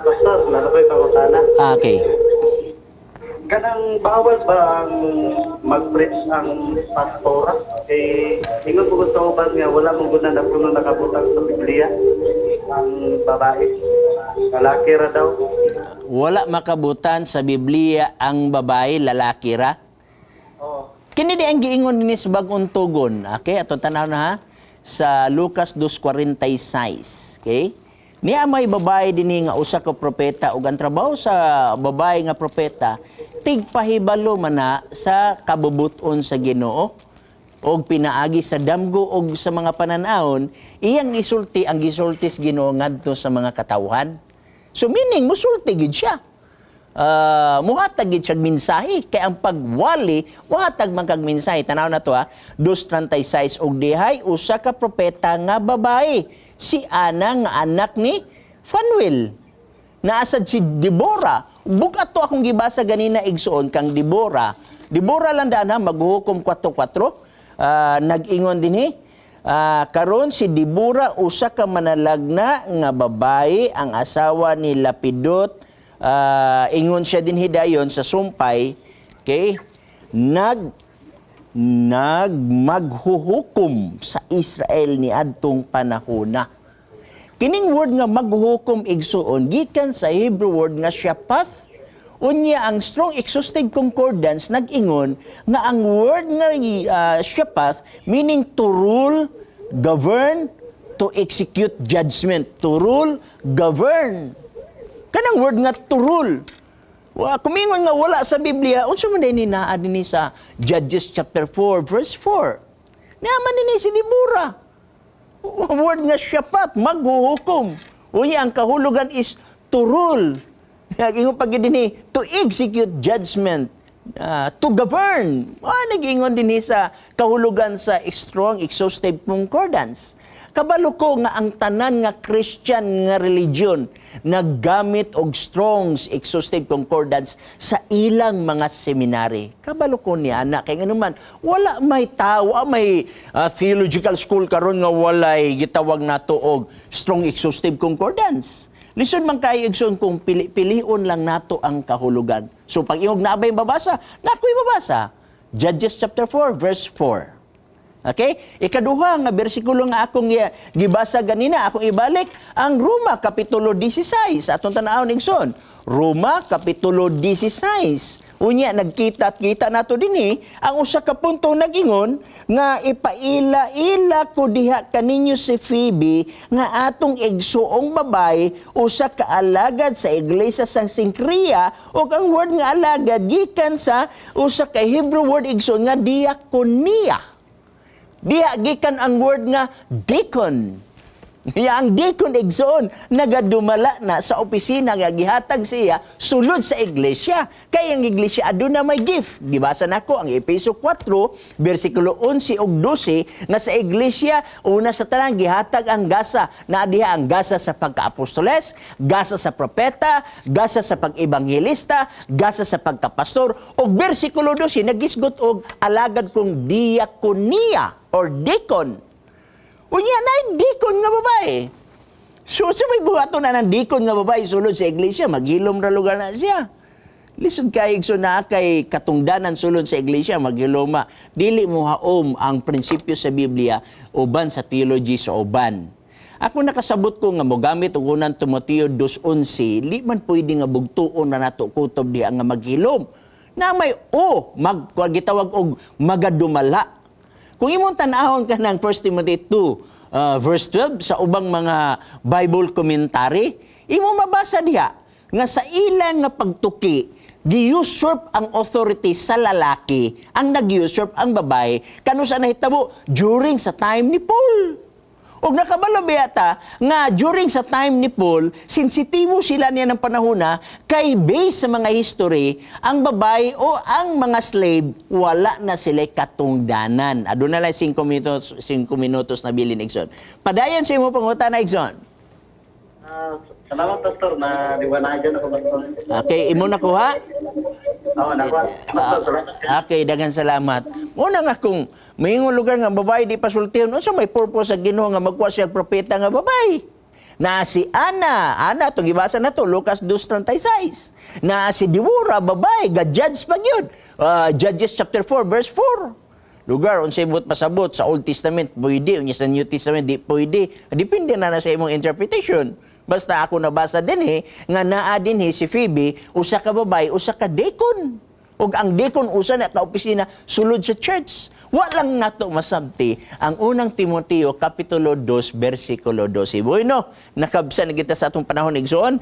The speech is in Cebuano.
Pastor, naa ko'y pangutana. Ah, okay. Kanang bawal ba ang mag-preach ang pastora? Eh, ingon po sa uban nga wala mong guna na puno nakabutang sa Biblia ang babae. Lalaki ra daw. Wala makabutan sa Biblia ang babae, lalaki ra. Oo. Kini di ang giingon ni sa bag-ong tugon. Okay, atong tanaw na ha sa Lucas 2:46. Okay? Niya may babae dinhi nga usa ka propeta ug ang trabaho sa babae nga propeta tigpahibalo man na sa kabubut-on sa Ginoo og pinaagi sa damgo og sa mga pananawon iyang isulti ang gisulti sa Ginoo ngadto sa mga katawhan. So meaning musulti gid siya. Muhatag gid siya mensahe kay ang pagwali muhatag man kag mensahe. Tanaw na to ha, 2:36: "Og dihay usa ka propeta nga babae, si Ana nga anak ni Fanuel." Naasad si Deborah. Bugat to akong gibasa ganina, igsuon, kang Deborah. Deborah lang daan ha, Maghuhukom 4:4. Nag-ingon dinhi, karon si Deborah usa ka manalagna nga babae, ang asawa ni Lapidot. Ingon siya din hidayon sa sumpay, okay, nag maghuhukom sa Israel ni adtong panahona. Kining word nga maghuhukom, igsuon, gikan sa Hebrew word nga shapath. Unya ang Strong Exhaustive Concordance nag-ingon nga ang word nga shapath meaning to rule, govern, to execute judgment. To rule, govern. Kanang word nga to rule. Wa kumingon nga wala sa Biblia, unsa man ni naa dinhi sa Judges chapter 4 verse 4? Naa man dinhi si Deborah. Word nga shapat, maghuhukom. Unya ang kahulugan is to rule. Ingon pa gid dinhi, to execute judgment, to govern. Nag-ingon dinhi sa kahulugan sa Strong Exhaustive Concordance. Kabalo ko nga ang tanan nga Christian nga religion naggamit og Strong's Exhaustive Concordance sa ilang mga seminary. Kabalo ko niya ana kay nganuman wala may tao, may theological school karon nga walay gitawag nato og Strong Exhaustive Concordance. Lisod man kay, igsoon, kung pili-pilion lang nato ang kahulugan. So pag ingog naa bay babasa, nakoy babasa. Judges chapter 4 verse 4. Okay? Ikaduha nga bersikulo nga akong gibasa ganina, akong ibalik ang Roma kapitulo 16. Atong tan-awon, igsoon. Roma kapitulo 16. Unya nagkita at kita nato dinhi ang usa ka punto nagingon nga ipaila-ila ko diha kaninyo si Phoebe nga atong igsuong babae, usa ka alagad sa iglesia sa Sinkria, ug ang word nga alagad gikan sa usa ka Hebrew word, igsoon, nga diakonia. Diha gikan ang word nga deacon. Ya ang deacon, igsoon, nagadumala na sa opisina nga gihatag siya sulod sa iglesia. Kay ang iglesia aduna may gift. Gibasa nako ang Efeso 4 bersikulo 11 ug 12 nga sa iglesia una sa tanan gihatag ang gasa. Na diha ang gasa sa pagka-apostoles, gasa sa propeta, gasa sa pag-ebanghelista, gasa sa pagkapastor, ug bersikulo 12 nagisgot og alagad kung diakonia or deacon. Unya na deacon nga babae. So sa may buhaton na ng deacon nga babae sulod sa iglesia, maghilom ra lugar na siya. Lisod kay, igsoon, na kay katungdanan sulod sa iglesia maghiloma. Dili mo haom ang prinsipyo sa Biblia uban sa theology sa uban. Ako nakasabot ko nga mogamit og unang Timoteo 2:11, di man pwede nga bugtuon na nato kutob diha nga maghilom. Na may o mag gitawag og magadumala. Kung imong tan-awon ka ng 1 Timothy 2 verse 12 sa ubang mga Bible commentary, imo mabasa diha nga sa ilang nga pagtuki, gi-usurp ang authority sa lalaki, ang nag-usurp ang babae, kanu sa nahitabo during sa time ni Paul. Ug nakabalo ta nga during sa time ni Paul, sensitibo sila niya ng panahon na kay based sa mga history, ang babae o ang mga slave, wala na sila katungdanan. Aduna lang 5 minutos, 5 minutos na bilin, igsoon. Padayon sa imo pangutana, igsoon. Salamat, Pastor, na liwanagan ako, Pastor. Okay, imo nakuha? Oo, nakuha. Pastor, salamat. Okay, daghang salamat. Muna nga kung mayingon lugar nga babae di pasultihon, unsa may purpose sa Ginoo nga magkuha siya propeta nga babae? Na si Ana, Ana itong gibasa na to, Lucas 2:36. Na si Deborah, babae, ga-judge pa gyud. Judges chapter 4 verse 4. Lugar unsay buot pasabot sa Old Testament pwede, unya sa New Testament di pwede. Depende na na sa imong interpretation. Basta ako nabasa dinhi nga naa dinhi si Phoebe, usa ka babae, usa ka deacon. Ug ang deacon usa na ka opisina sulod sa church. Wa lang nato masabti ang Unang Timoteo kapitulo 2 bersikulo 12. Bueno, nakabsa na kita sa atong panahon, igsoon.